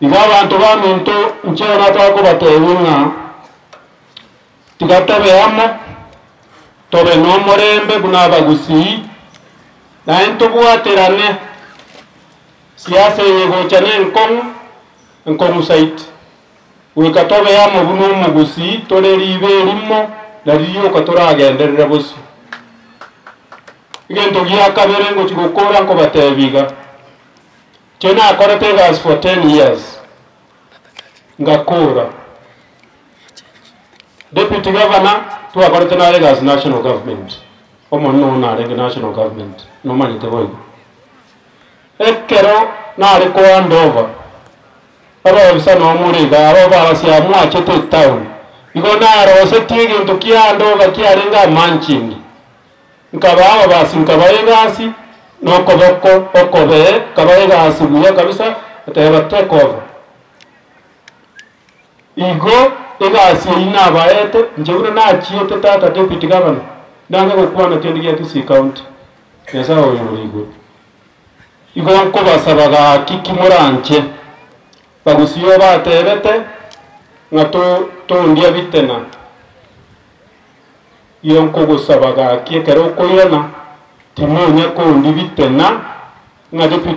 Iga abanto baminto inche nataka kobatebia ng'a tiga tobe amo, tobe nomorembe buna abagusii, naende tobwaterane siasa eye egocha na enkong'u, enkong'u zaidi. Goika tobe amo buna omogusii tore riiba erimo na ririoka toragenderere bosio. Egento gia kabere ngochia gokora nkobatebia iga. Inche nakorete egasi for ten years, ngakora. Deputy Governor twakorete nare egasi national government, omonene oo narenge national government, nomanyete boigo. Ekero nare ko hand over, abaofisa noo more igaa, aba babasia mwachete etown, igo narosetie egento kia hand over kiarenge amanchingi. Nkabaa ababasi, nkabaa egasi nokoboko okobee, nkabaa egasi buya kabisa, ngateba take over. Igo egasi eyio nabaete, inche buna nachiete tata deputy governor, nange gokwana kende gia Kisii county, Nyasaye oyo ore igoro. Igo nkobasaba gaki ki moranche, bagusii obatebete ng'a to tondia bitena. Iyo nkogosaba gaki ekero okoirana, timonya kondi bitena ng'a deputy.